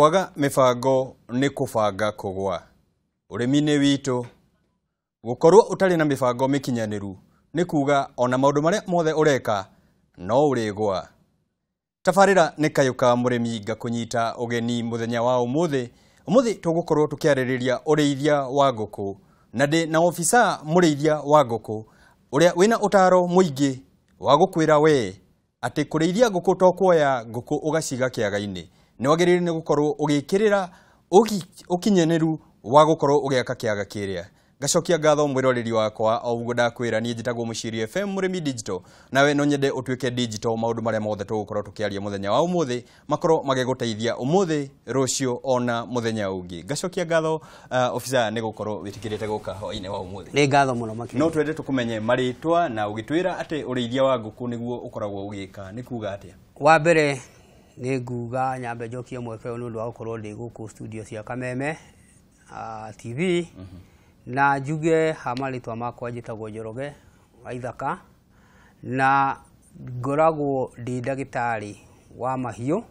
Kwaga mĩbango nĩ kũbanga kũgwa. Ũrĩmi-inĩ witũ, gũkorwo ũtarĩ na mĩbango mĩkinyanĩru nĩ kuga ona maũndũ marĩa mothe ũreka no ũrĩgwa. Tabarĩra nĩ kayũ ka mũrĩmi ngakũnyita ũgeni mũthenya wa ũmũthĩ. Ũmũthĩ tũgũkorwo tũkĩarĩrĩria ũrĩithia wa ngũkũ na ndĩ na obithaa mũrĩithia wa ngũkũ ũrĩa wĩna ũtaro mũingĩ wa gũkwĩra we atĩ kũrĩithia ngũkũ to kuoya ngũkũ ũgaciga kĩaga-inĩ. Nĩ wagĩrĩire nĩ gũkorwo ũgĩkĩrĩra ũkinyanĩru wa gũkorwo ũgĩaka kĩaga kĩrĩa. Ngacokia ngatho mwĩroreri wakwa o ũguo ndakwĩra niĩ njĩtagwo Mũciiri FM Mũrĩmi Digital, nawe no nyende ũtuĩke digital maũndũ marĩa mothe tũgũkorwo tũkĩaria mũthenya wa ũmũthĩ makorwo magĩgũteithia ũmũthĩ, rũciũ ona mũthenya ũngĩ. Ngacokia ngatho obithaa nĩ gũkorwo wĩtĩkĩrĩte gũka hwaĩ-inĩ wa ũmũthĩ. Nĩ ngatho mũno makĩria. No twende tũkũmenye marĩtwa na ũgĩtwĩra atĩ ũrĩithia wa ngũkũ nĩguo ũkoragwo ũgĩka nĩ kuga atĩa? Wa mbere nĩ nguga nyambe njokie mweke ũyũ nĩ ũndũ wa gũkorwo ndĩ gũkũ studio cia Kameme TV. Na njuge ha marĩtwa makwa njĩtagwo Njoroge wa Ithaka na ngoragwo ndĩ ndagĩtarĩ wa mahiũ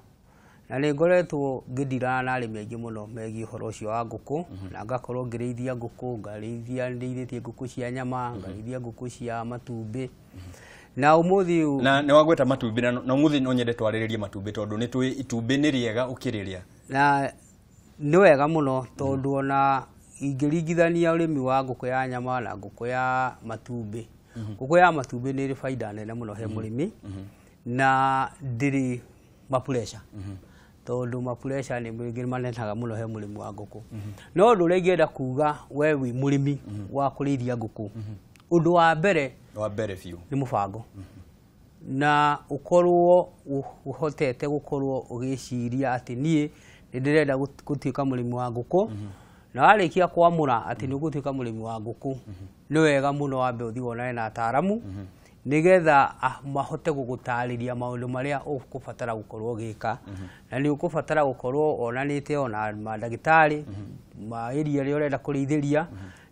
na nĩ ngoretwo ngĩndirana na arĩmi aingĩ mũno megiĩ ũhoro ũcio wa ngũkũ na ngakorwo ngĩrĩithia ngũkũ, ngarĩithia ndĩithĩtie ngũkũ cia nyama, ngarĩithia ngũkũ cia matumbĩ. Na ũmũthĩ na nĩ wagweta matumbĩ na ũmũthĩ no nyende twarĩrĩrie matumbĩ tondũ nĩ tũĩ itumbĩ nĩ rĩega ũkĩrĩrĩa. Na nĩ wega mũno tondũ ona ingĩringithania ũrĩmi wa ngũkũ ya nyama na ngũkũ ya matumbĩ, ngũkũ ya matumbĩ nĩ ĩrĩ baida nene mũno he mũrĩmi na ndĩrĩ mapureca tondũ mapureca nĩ maingĩ manenaga mũno he mũrĩmi wa ngũkũ. No ũndũ ũrĩa ingĩenda kuga we wĩ mũrĩmi wa kũrĩithia ngũkũ, ũndũ wa mbere biũ nĩ mũbango na ũkorwo ũhotete gũkorwo ũgĩciria atĩ niĩ nĩ ndĩrenda gũtuĩka mũrĩmi wa ngũkũ. Na warĩkia kwamũra atĩ nĩ ũgũtuĩka mũrĩmi wa ngũkũ, nĩ wega mũno wambe ũthiĩ wonane na ataaramu nĩgetha mahote gũgũtarĩria maũndũ marĩa ũkũbatara gũkorwo ũgĩka. Na nĩ ũkũbatara gũkorwo onanĩte ona mandagĩtarĩ ma area ĩrĩa ũrenda kũrĩithĩria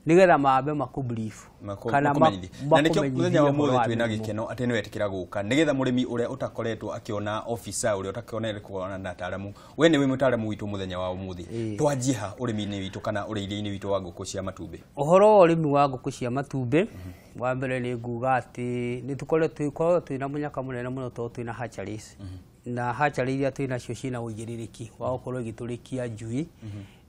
nĩgetha mambe makũ-brief kana makũmenyithie. Na nĩkĩo mũthenya wa ũmũthĩ twĩna gĩkeno atĩ nĩ wetĩkĩra gũka nĩgetha mũrĩmi ũrĩa ũtakoretwo akĩona officer ũrĩa ũtakonete kuona na ataaramu, we nĩwe mũtaaramu witũ mũthenya wa ũmũthĩ. Twanjie ha ũrĩmi-inĩ witũ kana ũrĩithia-inĩ witũ wa ngũkũ cia matumbĩ? Ũhoro wa ũrĩmi wa ngũkũ cia matumbĩ, wa mbere nĩ nguga atĩ nĩ tũkoretwo twĩna mũnyaka mũnene mũno tondũ twĩna hatcheries. Na hatchery iria twĩnacio ciĩna ũigĩrĩrĩki wa gũkorwo igĩtũrĩkia njui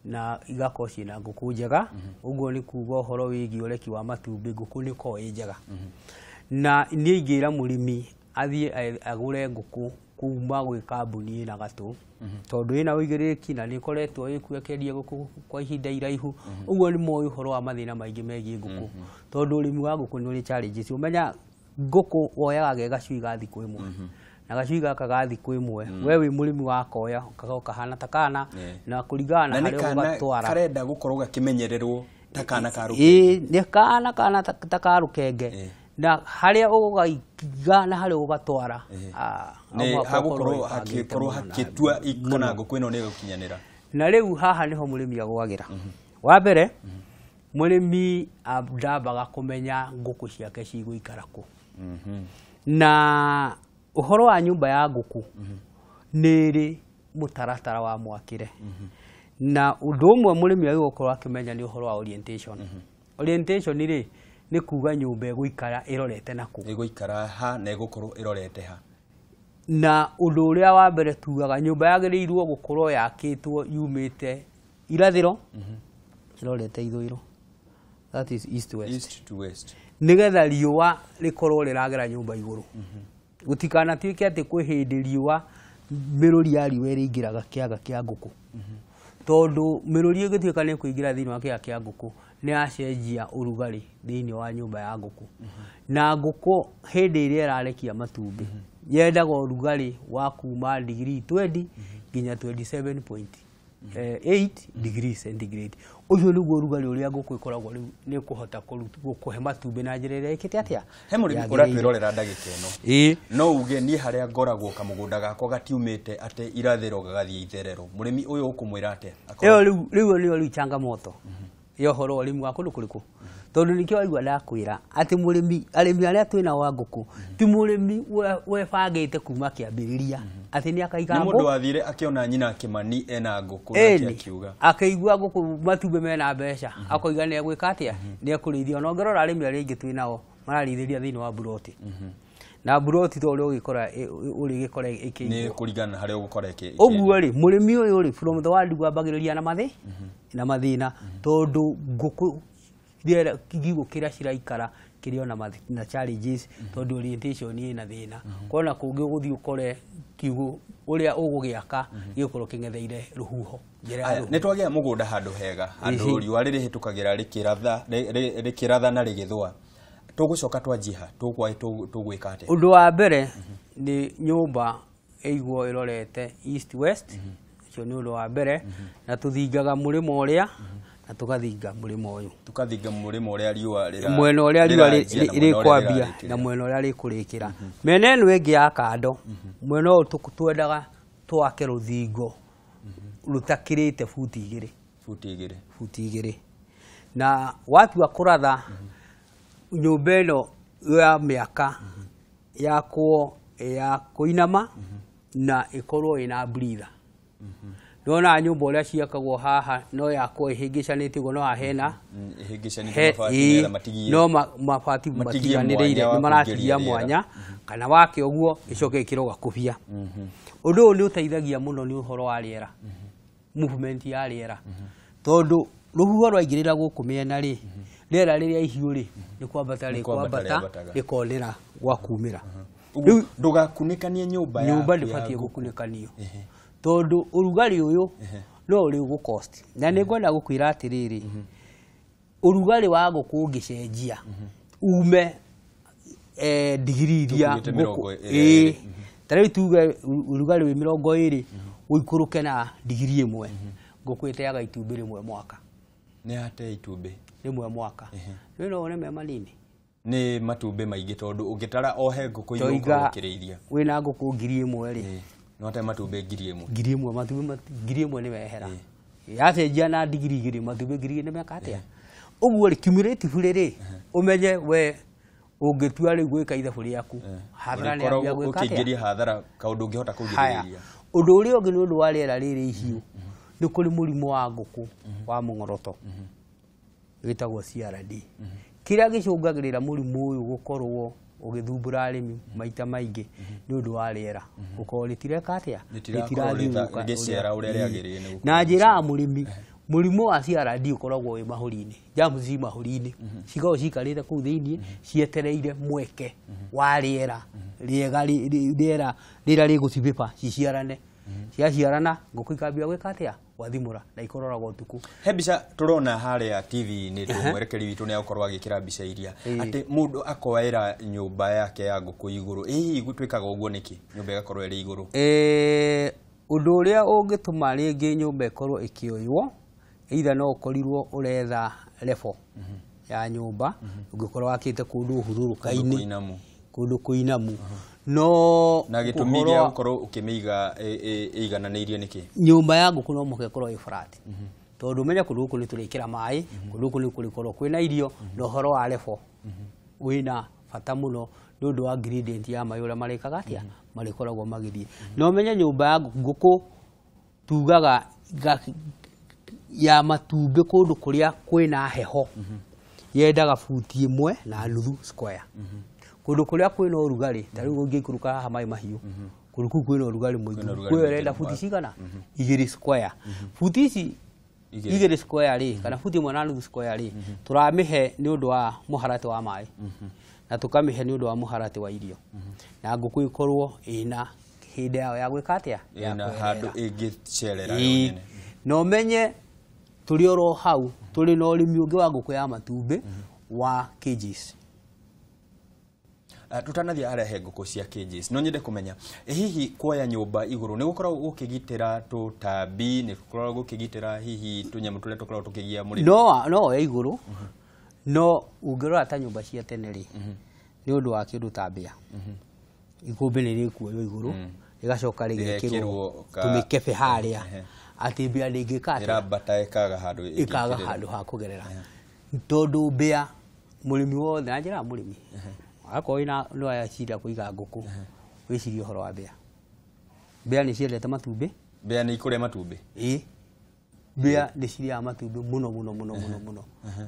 na igakorwo ciĩna ngũkũ njega. Ũguo nĩ kuga ũhoro wĩgiĩ ũreki wa matumbĩ, ngũkũ nĩ ĩkoragwo ĩ njega. Na niĩ ingĩra mũrĩmi athiĩ agũre ngũkũ kuma gwĩ kambuni ĩna gatũ tondũ ĩna ũigĩrĩrĩki na nĩ ĩkoretwo ĩkuo ĩkĩendia ngũkũ kwa ihinda iraihu. Ũguo nĩ moĩ ũhoro wa mathĩna maingĩ megiĩ ngũkũ tondũ ũrĩmi wa ngũkũ nĩ ũrĩ challenges. Ũmenya ngũkũ woyaga ge gacui ga thikũ ĩmwe na gacui gaka ga thikũ ĩmwe we wĩ mũrĩmi wakoya gakorwo kahana ta kana na kũringana na harĩa ũgatwara karenda gũkorwo gakĩmenyererwo ta kana ka rũkenge. Ĩĩ nĩ kana ta ka rũkenge na harĩa ũgũgaiga na harĩa ũgũgatwara nĩ hagũkorwo hakĩkorwo hakĩtua kana ngũkũ ĩno nĩ ĩgũkinyanĩra. Na rĩu haha nĩho mũrĩmi agwagĩra. Wa mbere mũrĩmi ndambaga kũmenya ngũkũ ciake cigũikara kũ. Na ũhoro wa nyũmba ya ngũkũ nĩ ĩrĩ mũtaratara wa mwakĩre. Na ũndũ ũmwe mũrĩmi agĩrĩirwo gũkorwo akĩmenya nĩ ũhoro wa orientation. Orientation rĩ nĩ kuga nyũmba ĩgũikara ĩrorete na kũ. Ĩgũikara ha na ĩgũkorwo ĩrorete ha. Na ũndũ ũrĩa wa mbere tugaga nyũmba yagĩrĩirwo gũkorwo yakĩtwo yumĩte irathĩro ĩrorete ithũĩro, that is east to west. East to west. Nĩgetha riũa rĩkorwo rĩragera nyũmba igũrũ. Gũtikanatuĩke atĩ kwĩ hĩndĩ riũa mĩrũri ya riũa ĩrĩingĩraga kĩaga kĩa ngũkũ. Tondũ mĩrũri ĩngĩtuĩka nĩ ĩkũingĩra thĩinĩ wa kĩaga kĩa ngũkũ nĩ yacenjia ũrugarĩ thĩinĩ wa nyũmba ya ngũkũ. Na ngũkũ hĩndĩ ĩrĩa ĩrarekia matumbĩ yendaga ũrugarĩ wa kuma degree 20 nginya 27.8 degrees centigrade. Ũcio nĩguo ũrugarĩ ũrĩa ngũkũ ĩkoragwo rĩu nĩ kũhota kũhe matumbĩ na njĩra ĩrĩa ĩkĩte atĩa. He mũrĩmi ũratwĩrorera ndagĩka ĩno no uge niĩ harĩa ngoragwo kamũgũnda gakwa gatiumĩte atĩ irathĩro gagathiĩ itherero, mũrĩmi ũyũ ũkũmwĩra atĩa? Ĩyo rĩu nĩyo rĩu changamoto ya ũhoro wa ũrĩmi wa kũndũ kũrĩkũ. Tondũ nĩkĩo waigua ndakwĩra atĩ mũrĩmi, arĩmi arĩa twĩna wa ngũkũ ti mũrĩmi webangĩte kuma kĩambĩrĩria atĩ nĩ akaiga Nĩ mũndũ wathire akĩona nyina Kĩmani ena ngũkũ nake akiuga. Akĩigua ngũkũ matumbĩ mena mbeca, akoiga nĩ egwĩka atĩa, nĩ ekũrĩithia. Ona ũngĩrora arĩmi arĩa aingĩ twĩ nao mararĩithĩria thĩinĩ wa mburoti. Na mburoti to ũrĩa ũgĩkora ũrĩgĩkora ĩkĩigwo. Nĩ kũringana na harĩa ũgũkora ĩkĩ. Ũguo rĩ, mũrĩmi ũyũ rĩ, from the word wambagĩrĩria na mathĩ na mathĩna, tondũ ngũkũ rĩera kiugũ kĩrĩa ciraikara kĩrĩ ona na challenges, tondũ orientation ĩna thĩna. Kona kũngĩ ũgũthiĩ ũkore kiugũ ũrĩa ũgũgĩaka gĩgũkorwo kĩng'etheire rũhuho. Nĩ twagĩa mũgũnda handũ hega, handũ riũa rĩrĩhĩtũkagĩra rĩkĩratha na rĩgĩthũa. Tũgũcoka twanjia tũgwĩka atĩa? Ũndũ wa mbere nĩ nyũmba ĩigwo ĩrorete east west, ũcio nĩ ũndũ wa mbere, na tũthingaga mũrĩmo ũrĩa na tũgathinga mũrĩmo ũyũ. Tũkathinga mũrĩmo ũrĩa riũa rĩra mwena ũrĩa riũa rĩkwambia na mwena ũrĩa rĩkũrĩkĩra. Mĩena ĩno ĩngĩ ya kando, mwena ũyũ twendaga twake rũthingo rũtakĩrĩte buti igĩrĩ. Buti igĩrĩ. Buti igĩrĩ. Na watua kũratha nyũmba ĩno ya mĩaka yakwo ya kũinama na ĩkorwo ĩna breather. Nona nyũmba ũrĩa ciakagwo haha no yakwo ĩhĩngĩcanĩte ũguo, no haha hena ĩhĩngĩcanĩte mabati nĩgetha matigie, no mabati matiganĩrĩire, nĩ maratigia mwanya kana wake ũguo ĩcoke ĩkĩrwo gakũbia. Ũndũ ũyũ nĩ ũteithagia mũno nĩ ũhoro wa rĩera, movement ya rĩera, tondũ rũhuho rwaingĩrĩra gũkũ mĩena rĩ, rĩera rĩrĩa ihiũ rĩ nĩ kwambata rĩkwambata rĩkonera gwa kumĩra. Rĩu ndũgakunĩkanie nyũmba yaku. Nyũmba ndĩbatiĩ gũkunĩkanio tondũ ũrugarĩ ũyũ no ũrĩ ũgũ-cost. Na nĩ ngwenda gũkwĩra atĩrĩrĩ, ũrugarĩ wa ngũkũ ũngĩcenjia ume digiri iria ngũkũ ta rĩu tuge ũrugarĩ wĩ 20 ũikũrũke na digiri 1, ngũkũ ĩteaga itumbĩ rĩmwe mwaka. Nĩ yate itumbĩ rĩmwe mwaka. Rĩu no wone me manini. Nĩ matumbĩ maingĩ tondũ ũngĩtara o he ngũkũ iria ũkorwo ũkĩrĩithia. Wĩna ngũkũ 1000 rĩ, no te matumbĩ 1000. 1000 matumbĩ 1000 nĩ wehera. Yacenjia na digiri 2 matumbĩ 2000 nĩ meka atĩa? Ũguo rĩ, cumulatively rĩ, ũmenye we ũngĩtua rĩu gwĩka ithabu rĩaku, hathara nĩ yambia gwĩka atĩa? Ũkĩingĩria hathara kaũndũ ũngĩhota kũgirĩrĩria. Ũndũ ũrĩa ũngĩ nĩ ũndũ wa rĩera rĩrĩ ihiũ, nĩ kũrĩ mũrimũ wa ngũkũ wa mũng'oroto wĩtagwo CRD. Kĩrĩa gĩcũngagĩrĩra mũrimũ ũyũ gũkorwo ũgĩthumbũra arĩmi maita maingĩ nĩ ũndũ wa rĩera gũkorwo rĩtireka atĩa, rĩtirathiũrũrũka ũrĩa rĩagĩrĩire. Na njĩra ya mũrĩmi, mũrimũ wa CRD ũkoragwo wĩ mahũri-inĩ, germs ci mahũri-inĩ, cikoragwo cikarĩte kũu thĩinĩ cietereire mweke wa rĩera rĩega, rĩera rĩrĩa rĩgũcibĩba ciciarane. Ciaciarana ngũkũ ikambia gwĩka atĩa, gwathimũra na ikororagwo ũtukũ. He mbica tũrona harĩa TV-inĩ, mwerekeri witũ nĩ agũkorwo agĩkĩra mbica iria atĩ mũndũ akoera nyũmba yake ya ngũkũ igũrũ. Hihi twĩkaga ũguo nĩkĩ nyũmba ĩgakorwo ĩrĩ igũrũ? Ũndũ ũrĩa ũngĩtũma rĩngĩ nyũmba ĩkorwo ĩkĩoywo, either no ũkorirwo ũretha level ya nyũmba, ũngĩkorwo wakĩte kũndũ hurũrũka-inĩ, kũndũ kũinamu. No na gĩtũmi gĩa gũkorwo ũkĩmĩiga ĩigananĩirie nĩkĩ? Nyũmba ya ngũkũ no mũhaka ĩkorwo ĩ flat, tondũ ũmenye kũndũ gũkũ nĩ tũrĩkĩra maĩ, kũndũ gũkũ nĩ kũrĩkorwo kwĩna irio, na ũhoro wa level wĩna bata mũno nĩ ũndũ wa gradient ya maĩ ũrĩa marĩkaga atĩa, marĩkoragwo magĩthiĩ. Na ũmenye nyũmba ya ngũkũ tugaga ya matumbĩ kũndũ kũrĩa kwĩna heho yendaga buti 1.5 square. Kũndũ kũrĩa kwĩna ũrugarĩ, ta rĩu ũngĩikũrũka haha maĩ mahiũ, kũndũ kũu kwĩna ũrugarĩ mũingĩ, kwĩ ũrenda buti cigana? 2 square. Buti ici 2 square rĩ, kana buti 1.5 square rĩ, tũramĩhe nĩ ũndũ wa mũharatĩ wa maĩ, na tũkamĩhe nĩ ũndũ wa mũharatĩ wa irio, na ngũkũ ĩkorwo ĩna hĩndĩ yao ya gwĩka atĩa, ĩna handũ ĩngĩcerera yo nyene. Na ũmenye tũrĩ oro hau tũrĩ na ũrĩmi ũngĩ wa ngũkũ ya matumbĩ wa cages. Tũtanathiĩ harĩa he ngũkũ cia cages, no nyende kũmenya hihi kuoya nyũmba igũrũ nĩ gũkoragwo gũkĩgitĩra tũtambi, nĩ gũkoragwo gũkĩgitĩra hihi tũnyamũ tũrĩa tũkoragwo tũkĩgia mũrĩmi? No oe igũrũ, no ũngĩrora ta nyũmba cia tene rĩ, nĩ ũndũ wa kĩndũ ta mbĩa, ikũmbĩ nĩ rĩkuoywo igũrũ rĩgacoka rĩgekĩrwo tũmĩkebe harĩa atĩ mbĩa ndĩngĩka atĩa, ĩrambata ĩkaga handũ ĩkaga handũ ha kũgerera, tondũ mbĩa Mũrĩmi wothe na njĩra mũrĩmi akorwo wĩna no araciria kũiga ngũkũ, wĩcirie ũhoro wa mbĩa. Mbĩa nĩ ciendete matumbĩ. Mbĩa nĩ ikũrĩa matumbĩ? Ĩĩ, mbĩa nĩ cirĩaga matumbĩ mũno mũno mũno mũno mũno.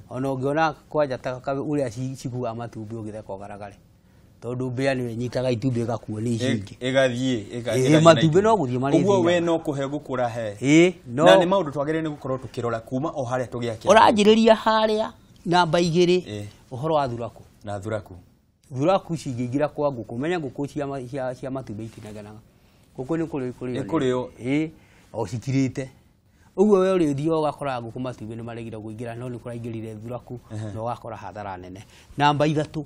Ona ũngĩona kwanja ta ũrĩa cikuaga matumbĩ ũgĩtheka ũgaragare, tondũ mbĩa nĩyo ĩnyitaga itumbĩ ĩgakuo nĩ ici ingĩ. Ĩgathiĩ matumbĩ no gũthiĩ marĩthiaga. Ũguo we no kũhe gũkũra he. Ĩĩ, no. Na nĩ maũndũ twagĩrĩire nĩ gũkorwo tũkĩrora kuma o harĩa tũgĩakĩra. Ũranjĩrĩria harĩa namba 2, ũhoro wa thuraku. Na thuraku. Thuraku cingĩingĩra kwa ngũkũ, menya ngũkũ cia matumbĩ itinegenaga. Ngũkũ nĩ kũrĩo ikũrĩo. Ĩkũrĩo. Ĩĩ, o cikirĩte. Ũguo we ũrĩthiaga ũgakora ngũkũ matumbĩ nĩ maregire kũingĩra, no nĩ kũraingĩrire thuraku na ũgakora hathara nene. Namba 3,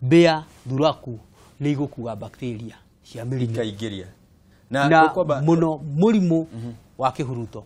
mbĩa thuraku nĩ igũkua bacteria cia mĩrimũ. Ikaingĩria. Na mũno mũrimũ wa kĩhuruto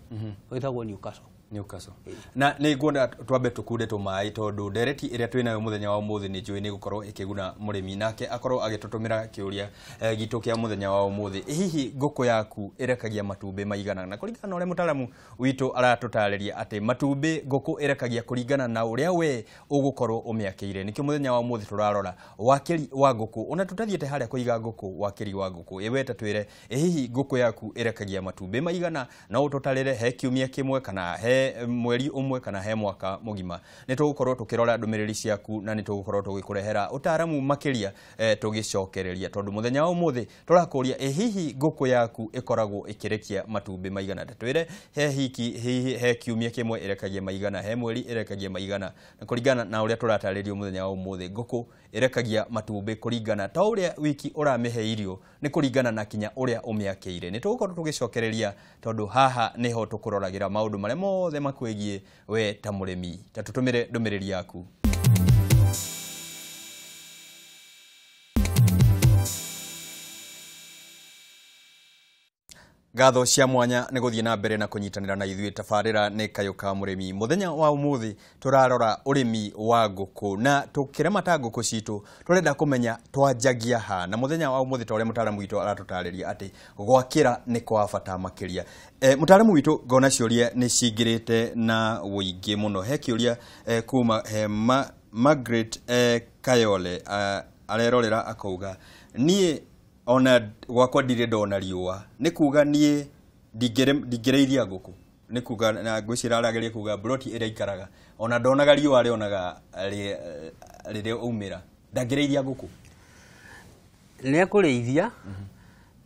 wĩtagwo Newcastle. Newcastle. Na nĩ nguona twambe tũkunde tũmaĩ tondũ ndereti ĩrĩa twĩnayo mũthenya wa ũmũthĩ nĩ njũĩ nĩ gũkorwo ĩkĩguna mũrĩmi nake akorwo agĩtũtũmĩra kĩũria gitũ kĩa mũthenya wa ũmũthĩ. Hihi ngũkũ yaku ĩrekagia matumbĩ maigana? Na kũringana na ũrĩa mũtaaramu witũ aratũtarĩria atĩ matumbĩ ngũkũ ĩrekagia kũringana na ũrĩa we ũgũkorwo ũmĩakĩire. Nĩkĩo mũthenya wa ũmũthĩ tũrarora wakĩri wa ngũkũ. Ona tũtathiĩte harĩa kũiga ngũkũ, wakĩri wa ngũkũ. Ĩ we ta twĩre, ĩ hihi ngũkũ yaku ĩrekagia matumbĩ maigana? No ũtũtarĩre he kiumia kĩmwe kana he mweri ũmwe kana he mwaka mũgima. Nĩ tũgũkorwo tũkĩrora ndũmĩrĩri ciaku na nĩ tũgũkorwo tũgĩkũrehera ũtaaramu makĩria tũgĩcokereria tondũ mũthenya wa ũmũthĩ tũrakũria ĩ hihi ngũkũ yaku ĩkoragwo ĩkĩrekia matumbĩ maigana. Ta twĩre he hiki hihi he kiumia kĩmwe ĩrekagia maigana, he mweri ĩrekagia maigana, na kũringana na ũrĩa tũratarĩrio mũthenya wa ũmũthĩ ngũkũ ĩrekagia matumbĩ kũringana ta ũrĩa wiki ũramĩhe irio nĩ kũringana na kinya ũrĩa ũmĩakĩire. Nĩ tũgũkorwo tũgĩcokereria tondũ haha nĩho tũkũroragĩra maũndũ marĩa mothe makwĩgiĩ we ta mũrĩmi. Ta tũtũmĩre ndũmĩrĩri yaku. Ngatho cia mwanya nĩ gũthiĩ na mbere na kũnyitanĩra na ithuĩ. Tabarĩra nĩ Kayũ ka Mũrĩmi. Mũthenya wa ũmũthĩ tũrarora ũrĩmi wa ngũkũ na tũkĩramata ngũkũ citũ tũrenda kũmenya twanjagia ha. Na mũthenya wa ũmũthĩ ta ũrĩa mũtaaramu witũ aratũtarĩria atĩ gwakĩra nĩ kwa bata makĩria. Mũtaaramu witũ ngona ciũria nĩ cingĩrĩte na ũingĩ mũno. He kĩũria kuma he Margaret Kayole arerorera akauga niĩ ona gwakwa ndirĩ ndona riũa, nĩ kuga niĩ ndingĩrĩithia ngũkũ. Nĩ kuga na ngwĩciria arageria kuga mburoti ĩrĩa aikaraga ona ndonaga riũa rĩonaga rĩrĩa aumĩra, ndangĩrĩithia ngũkũ. Nĩ ekũrĩithia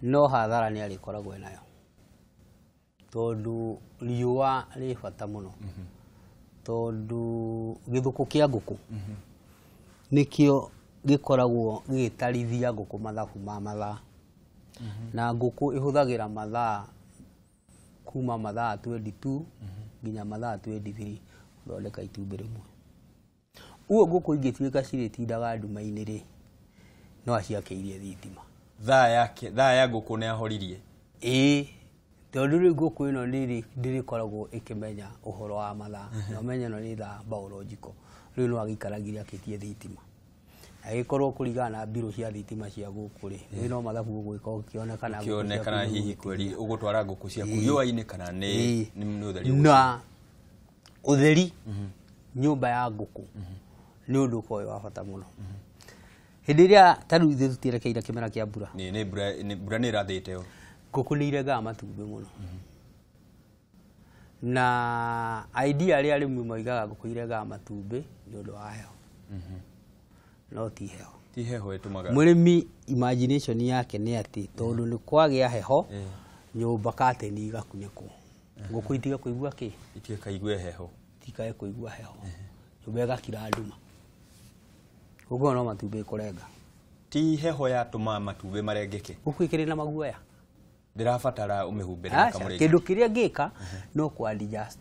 no hathara nĩ arĩkoragwo nayo tondũ riũa rĩ bata mũno, tondũ gĩthũkũ kĩa ngũkũ nĩkĩo gĩkoragwo gĩgĩtarithia ngũkũ mathabu ma mathaa. Na ngũkũ ĩhũthagĩra mathaa kuma mathaa 22 nginya mathaa 23 gũthondeka itumbĩ rĩmwe. Ũguo ngũkũ ingĩtuĩka cirĩtindaga nduma-inĩ rĩ, no aciakĩirie thitima. Thaa ya ngũkũ nĩ ahoririe. Ĩĩ, tondũ rĩu ngũkũ ĩno ndĩrĩkoragwo ĩkĩmenya ũhoro wa mathaa, na ũmenye ĩno nĩ thaa biological. Rĩu no agĩikaragire akĩtie thitima. Agĩkorwo kũringana na mbirũ cia thitima cia gũkũ rĩ, rĩu no mathabu ũgwĩka ũkĩonekana ngũkũ ciaku Ũkĩonekana nĩ hihi ũgũtinia. kweli ũgũtwara ngũkũ ciaku riũa-inĩ kana nĩ ũtheri ũgũcihe? Na ũtheri nyũmba ya ngũkũ nĩ ũndũ ũkoragwo wĩ wa bata mũno. Hĩndĩ ĩrĩa ta rĩu ithuĩ tũtierekeire kĩmera kĩa mbura. Nĩ mbura nĩ ĩrathĩte yo. Ngũkũ nĩ irengaga matumbĩ mũno. Na idea arĩa arĩmi moigaga ngũkũ irengaga matumbĩ nĩ ũndũ wa heho. No ti heho. Ti heho ĩtũmaga. Mũrĩmi imagination yake nĩ atĩ tondũ nĩ kwagĩa heho, nyũmba kateni igakunĩkwo. Ngũkũ itige kũigua kĩ? Itige kaigue heho. Itikae kũigua heho. Nyũmba ĩgakira nduma. Ũguo no matumbĩ ĩkũrenga. Ti heho yatũma matumbĩ marengeke. Ngũkũ ĩkĩrĩ na maguoya. Ndĩrabatara ũmĩhumbĩre na Aca, kamũrĩngĩ. kĩndũ kĩrĩa ngĩka no kũ adjust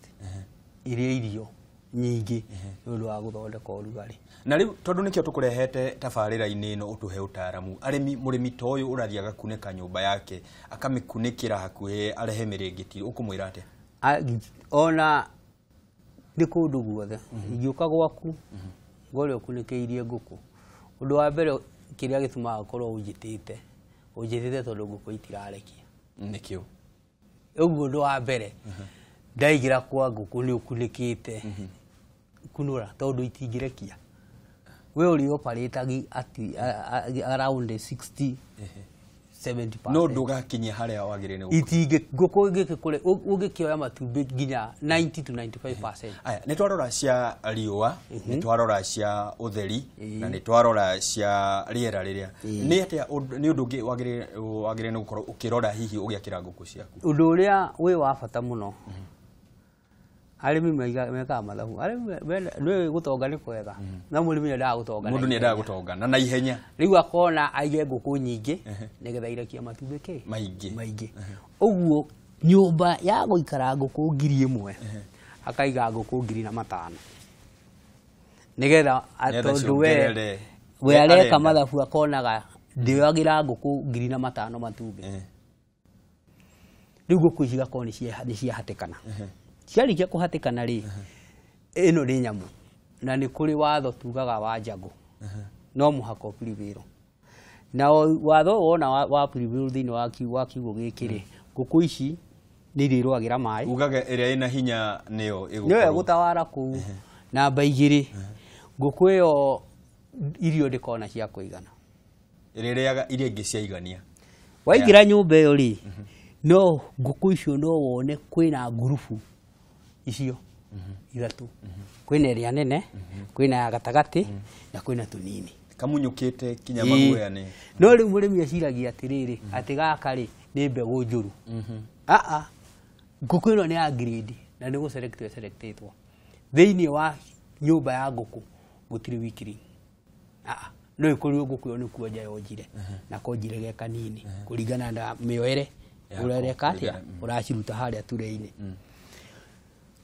iria irio nyingĩ nĩ ũndũ wa gũthondeka ũrugarĩ. Na rĩu tondũ nĩkĩo tũkũrehete tabarĩra-inĩ ĩno ũtũhe ũtaaramu, arĩmi mũrĩmi ta ũyũ ũrathiĩ agakunĩka nyũmba yake akamĩkunĩkĩra hakuhĩ arehe mĩrĩngĩti, ũkũmwĩra atĩa? Ona nĩ kũndũ guothe ingĩũka gwaku ngore ũkunĩkĩirie ngũkũ, ũndũ wa mbere kĩrĩa gĩtũmaga ũkorwo ũnjĩtĩte, ũnjĩtĩte tondũ ngũkũ itirarekia. Nĩkĩo? Ũguo ũndũ wa mbere ndaingĩra kwa ngũkũ nĩ ũkunĩkĩte kunũra tondũ itingĩrekia. We ũrĩ operate at around 60 70%. No ndũgakinyia harĩa wagĩrĩire nĩ gũkorwo. Itingĩ ngũkũ ĩngĩkũre ũngĩkĩoya matumbĩ nginya 90 to 95%. Aya, nĩ twarora cia riũa, nĩ twarora cia ũtheri, na nĩ twarora cia rĩera rĩrĩa. Nĩ atĩa nĩ ũndũ ũngĩ wagĩrĩire nĩ gũkorwo ũkĩrora hihi ũgĩakĩra ngũkũ ciaku? Ũndũ ũrĩa wĩ wa bata mũno, arĩmi mekaga mathabu. Arĩmi nĩ gũtonga nĩ kwega, no mũrĩmi nĩendaga gũtonga na Mũndũ nĩendaga ihenya. gũtonga na naihenya. Rĩu akona aige ngũkũ nyingĩ nĩgetha irekie matumbĩ kĩ? Maingĩ. Maingĩ. Ũguo nyũmba ya gũikara ngũkũ 1000 akaiga ngũkũ 1500 nĩgetha Nĩgetha tondũ we ciongerere. we areka Arenda. mathabu akonaga ndĩoyagĩra ngũkũ 1500 matumbĩ. Rĩu ngũkũ ici igakorwo nĩ ciahatĩkana. Ciarĩkia kũhatĩkana rĩ, ĩno nĩ nyamũ na nĩ kũrĩ watho tugaga wa njangũ, no mũhaka ũpiribĩrwo. Na watho ũyũ wona wa prevail thĩinĩ wa kiugo gĩkĩ rĩ, ngũkũ ici nĩ irĩrũagĩra maĩ. Ugaga ĩrĩa ĩna hinya nĩyo Nĩyo ĩgũkorwo. ĩgũtawara kũu. Namba 2, ngũkũ ĩyo irio ndĩkona cia kũigana. Ĩrĩrĩaga iria ingĩ ciaigania. Waingĩra nyũmba ĩyo rĩ, no ngũkũ icio no wone kwĩna ngurubu icio ithatũ. Kwĩna ĩrĩa nene, kwĩna ya gatagatĩ, na kwĩna tũnini. Kamunyũkĩte kinya maguoya nĩ. No rĩu mũrĩmi eciragia atĩrĩrĩ, atĩ gaka rĩ nĩ mbegũ njũru. Aa, ngũkũ ĩno nĩ ya grade na nĩ gũselectwo ĩselectĩtwo. Thĩinĩ wa nyũmba ya ngũkũ gũtirĩ weakling. Aa, no ĩkorirwo ngũkũ ĩyo nĩ kuonja yonjire na konjire ge kanini kũringana na mĩoere ũrĩa ĩreka atĩa, ũraciruta harĩa turee-inĩ.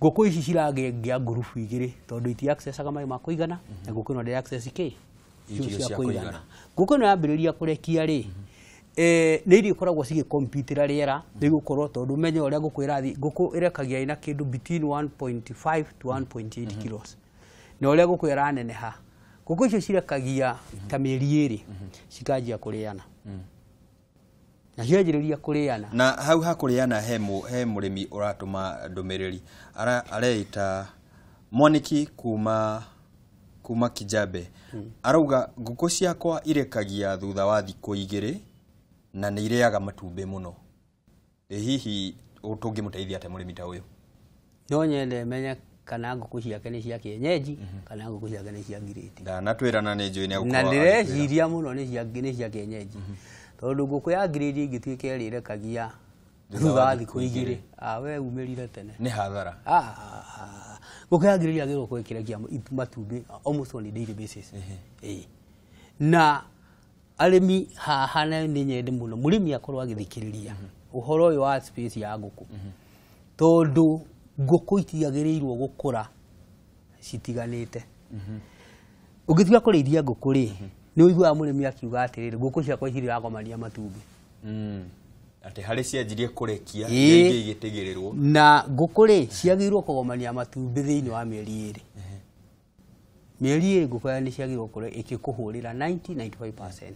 Ngũkũ ici ciragĩa ngurubu igĩrĩ tondũ iti accessaga maĩ ma kũigana na ngũkũ ĩno ndĩrĩ access kĩ? Irio Irio cia cia kũigana. kũigana. Ngũkũ ĩno yambĩrĩria kũrekia rĩ, nĩ irio ikoragwo cigĩkompitĩra rĩera nĩ gũkorwo tondũ ũmenye ũrĩa ngũkũ ĩrathiĩ, ngũkũ ĩrekagia ĩna kĩndũ between 1.5 to 1.8 kilos. Na ũrĩa ngũkũ ĩraneneha, ngũkũ icio cirekagia ta mĩeri 2 cikanjia kũrĩana. Na cianjĩrĩria kũrĩana. Na hau ha kũrĩana he mũrĩmi ũratũma ndũmĩrĩri. Areita Mwaniki kuma Kijabe. Arauga ngũkũ ciakwa irekagia thutha wa thikũ 2 na nĩ irĩaga matumbĩ mũno. Ĩ hihi tũngĩmũteithia atĩa mũrĩmi ta ũyũ? No nyende menye kana ngũkũ ciake nĩ cia kienyeji kana ngũkũ ciake nĩ cia grade. Ndanatwĩra na nĩ njũĩ nĩ Na egũkorwo agĩtwĩra. ndĩreciria mũno nĩ cia kienyeji. Tondũ ngũkũ ya grade ĩngĩtuĩka ĩrĩrekagia thutha wa thikũ 2, we umĩrire tene. Nĩ hathara. Ngũkũ ya grade yagĩrĩirwo gũkorwo ĩkĩrekia matumbĩ almost on a daily basis. Na arĩmi haha nĩ nyende mũno mũrĩmi akorwo agĩthikĩrĩria ũhoro ũyũ wa space ya ngũkũ. Tondũ ngũkũ itiagĩrĩirwo gũkũra citiganĩte. Ũngĩtua kũrĩithia ngũkũ rĩ, nĩ ũiguaga mũrĩmi akiuga atĩrĩrĩ, ngũkũ ciakwa itiragomania matumbĩ. Atĩ harĩ cianjirie kũrekia, iria ingĩ igĩtigĩrĩrwo. Na ngũkũ rĩ, ciagĩrĩirwo kũgomania matumbĩ thĩinĩ wa mĩeri 2. Mĩeri 2 ngũkũ nĩ ciagĩrĩirwo gũkorwo ĩkĩkũhũrĩra 90-95%.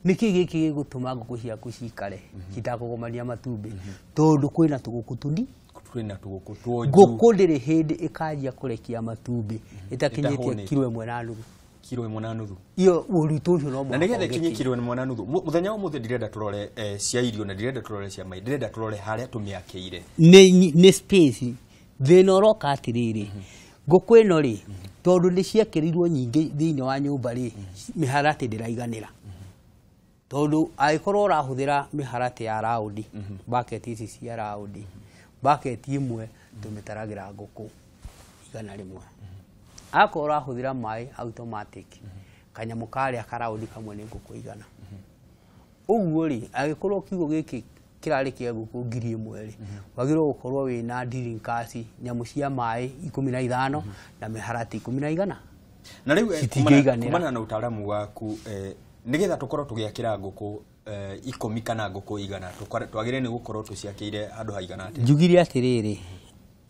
Nĩkĩ gĩkĩ gĩgũtũma ngũkũ ciaku cikare citakũgomania matumbĩ? Tondũ kwĩna tũgũkũ tũni. Kwĩna tũgũkũ tuonju. Ngũkũ ndĩrĩ hĩndĩ ĩkanjia kũrekia matumbĩ ĩtakinyĩtie Ĩtahũnĩte. kiro 1.5. Kiro 1.5. Iyo ũritũ ũcio no Na nĩgetha mũhaka ĩkinye ũgĩkinye. kiro 1.5, mũthenya wa ũmũthĩ ndirenda tũrore cia irio na ndirenda tũrore cia maĩ, ndirenda tũrore harĩa tũmĩakĩire. Nĩ space. Thĩna ũroka atĩrĩrĩ, ngũkũ ĩno rĩ, tondũ nĩ ciakĩrĩirwo nyingĩ thĩinĩ wa nyũmba rĩ, mĩharatĩ ndĩraiganĩra. Tondũ angĩkorwo ũrahũthĩra mĩharatĩ ya raũndi, bucket ici cia raũndi, bucket ĩmwe tũmĩtaragĩra ngũkũ 100. Akorwo ũrahũthĩra maĩ automatic, kanyamũ karĩa karaũndi kamwe nĩ ngũkũ 100. Ũguo rĩ, angĩkorwo kiugo gĩkĩ kĩrarĩ kĩa ngũkũ 1000 rĩ, wagĩrĩirwo gũkorwo wĩna drinkers, nyamũ cia maĩ 15 na mĩharatĩ 10. Na rĩu Citingĩiganĩra. kumana na ũtaaramu waku, nĩgetha tũkorwo tũgĩakĩra ngũkũ 10 kana ngũkũ 100, twagĩrĩire nĩ gũkorwo tũciakĩire handũ haigana atĩa? Njugire atĩrĩrĩ,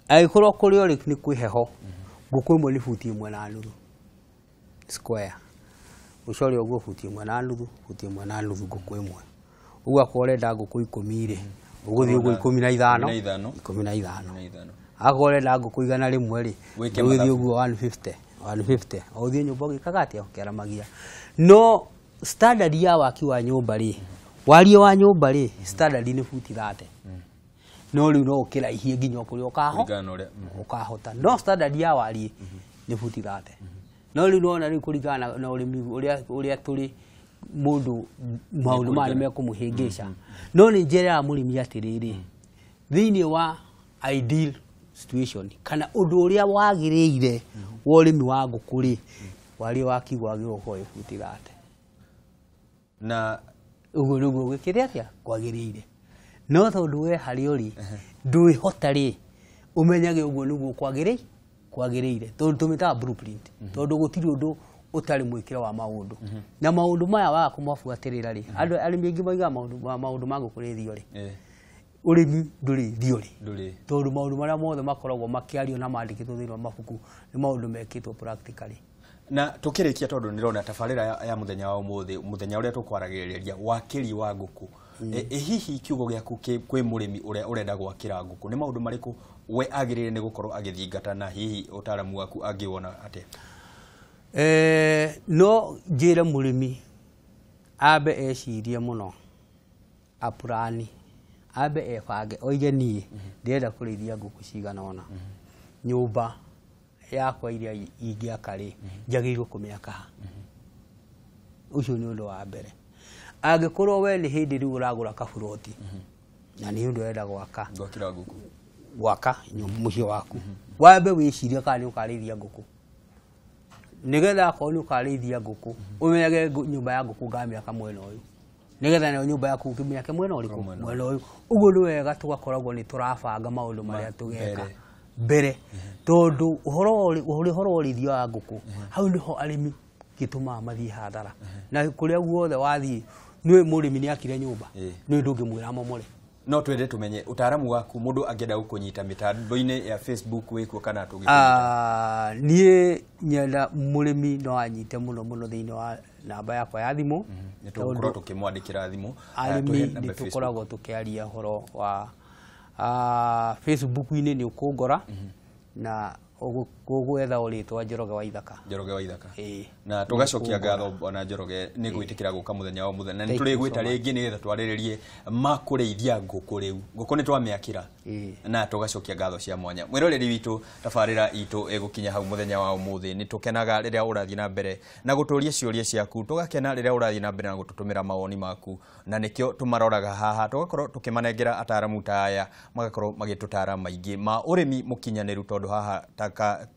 angĩkorwo kũrĩa ũrĩ nĩ kwĩ heho, ngũkũ ĩmwe nĩ buti 1.5 square. Ũcore ũguo buti 1.5, buti 1.5 ngũkũ ĩmwe. Ũguo akorwo ũrenda ngũkũ 10 rĩ, ũgũthiĩ ũguo 15, 15. 15. Akorwo ũrenda ngũkũ 100 rĩ, Wĩke ũgũthiĩ mathabu. ũguo 150, 150 o ũthiĩ nyũmba ũgĩkaga atĩa, ũkĩaramagia. No standard ya waki wa nyũmba rĩ, wariĩ wa nyũmba rĩ, standard nĩ buti 30. No rĩu no ũkĩraihie nginya o kũrĩa Kũringana na ũrĩa, ũkahota. No standard ya wariĩ nĩ buti 30. No rĩu nona rĩu kũringana na ũrĩmi ũrĩa tũrĩ, mũndũ maũndũ maya nĩ mekũmũhĩngĩca. No nĩ njĩraga mũrĩmi atĩrĩrĩ, thĩinĩ wa ideal situation kana ũndũ ũrĩa wagĩrĩire wa ũrĩmi wa ngũkũ rĩ, wariĩ wa kiugũ wagĩrĩirwo gũkorwo wĩ buti 30. Na ũguo nĩguo gwĩkĩre atĩa kwagĩrĩire. No tondũ we harĩa ũrĩ ndwĩhota rĩ, ũmenyage ũguo nĩguo kwagĩrĩire, tondũ tũmĩtaga blueprint, tondũ gũtirĩ ũndũ ũtarĩ mwĩkĩre wa maũndũ. Na maũndũ maya waga kũmabuatĩrĩra rĩ, andũ arĩmi aingĩ moigaga maũndũ ma ngũkũ nĩ theory. Ũrĩmi ndũrĩ theory. Ndũrĩ. Tondũ maũndũ marĩa mothe makoragwo makĩario na mandĩkĩtwo thĩinĩ wa mabuku nĩ maũndũ mekĩtwo practically. Na tukĩrĩkia, tondũ nĩrona tabarĩra ya mũthenya wa ũmũthĩ, mũthenya ũrĩa tũkwaragĩrĩria wakĩri wa ngũkũ, ĩ hihi kiugo gĩaku kwĩ mũrĩmi ũrĩa ũrenda gwakĩra ngũkũ nĩ maũndũ marĩkũ we agĩrĩire nĩ gũkorwo agĩthingata, na hihi ũtaaramu waku angĩwona atĩa? No njĩre mũrĩmi ambe ecirie mũno, apurani, ambe ebange, oige niĩ ndĩrenda kũrĩithia ngũkũ cigana ũna, nyũmba yakwa iria ingĩaka rĩ, njagĩrĩirwo kũmĩaka ha? Ũcio nĩ ũndũ wa mbere. Angĩkorwo we nĩ hĩndĩ rĩu ũragũra kaburoti na nĩ ũndũ ũrenda gwaka, gwakĩra ngũkũ, gwaka mũciĩ waku, wambe wĩcirie kana nĩ ũkarĩithia ngũkũ, nĩgetha akorwo nĩ ũkarĩithia ngũkũ ũmenyage nyũmba ya ngũkũ ngamĩaka mwena ũyũ, nĩgetha nayo nyũmba yaku ũkĩmĩake mwena ũrĩkũ, mwena ũyũ. Ũguo nĩ wega tũgakoragwo nĩ tũrabanga maũndũ marĩa tũgeka mbere, tondũ ũhoro wa ũrĩithia wa ngũkũ hau nĩho arĩmi gĩtũmaga mathiĩ hathara. Na kũrĩa guothe wathiĩ, nĩ mũrĩmi nĩ akire nyũmba, nĩ ndũngĩmwĩra amomore. No twende tumenye utaaramu waku, mũndũ angĩenda gũkũnyita mĩtambo-inĩ ya Facebook wĩkuo kana tũngĩkũnyita? Niĩ nyenda mũrĩmi no anyite mũno mũno thĩinĩ wa namba yakwa ya thimũ. Nĩ tũgũkorwo tũkĩmwandĩkĩra thimũ. Arĩmi nĩ tũkoragwo tũkĩaria ũhoro wa Facebook-inĩ, nĩ ũkũngora na ũgwetha ũrĩtwa Njoroge wa Ithaka. Njoroge wa Ithaka. Na tũgacokia ngatho bwana Njoroge nĩ gwĩtĩkĩra gũka mũthenya wa mũthenya. Na nĩ tũrĩgwĩta rĩngĩ nĩgetha twarĩrĩrie ma kũrĩithia ngũkũ rĩu. Ngũkũ nĩ twamĩakĩra. Na tũgacokia ngatho cia mwanya. Mwĩroreri witũ, tabarĩra itũ ĩgũkinya hau mũthenya wa ũmũthĩ. Nĩ tũkenaga rĩrĩa ũrathiĩ na mbere na gũtũria ciũria ciaku, tũgakena rĩrĩa ũrathiĩ na mbere na gũtũtũmĩra mawoni maku, na nĩkĩo tũmaroraga haha, tũgakorwo tũkĩmanengera ataramu ta aya magakorwo magĩtũtara maingĩ ma ũrĩmi mũkinyanĩru, tondũ haha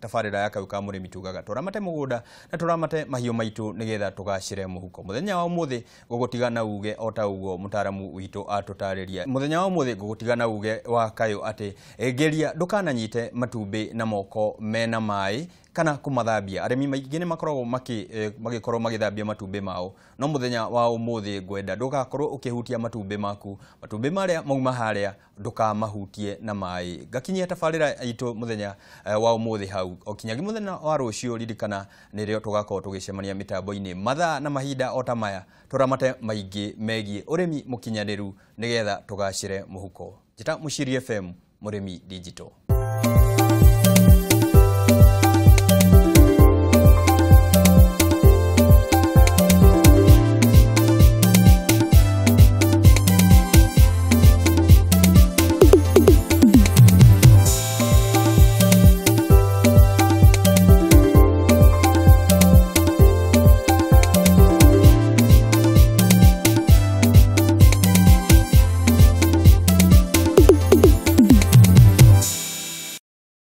tabarĩra ya Kayũ ka Mũrĩmi tugaga tũramate mũgũnda na tũramate mahiũ maitũ nĩgetha tũgacĩre mũhuko. Mũthenya wa ũmũthĩ ngũgũtiga na uge o ta ũguo mũtaramu witũ atũtarĩria. Mũthenya wa ũmũthĩ ngũgũtiga na uge wa Kayũ atĩ geria ndũkananyite matumbĩ na moko mena maĩ kana kũmathambia. Arĩmi maingĩ nĩ makoragwo magĩkorwo magĩthambia matumbĩ mao, no mũthenya wa ũmũthĩ ngwenda ndũgakorwo ũkĩhutia matumbĩ maku. Matumbĩ marĩa mauma harĩa ndũkamahutie na maĩ. Ngakinyia tabarĩra itũ mũthenya wa ũmũthĩ hau, o kinyagia mũthenya wa rũciũ. Ririkana nĩrĩo tũgakorwo tũgĩcemania mĩtambo-inĩ mathaa na mahinda o ta maya, tũramate maingĩ megiĩ ũrĩmi mũkinyanĩru nĩgetha tũgacĩre mũhuko. Njĩta Mũciri FM, Mũrĩmi Digital.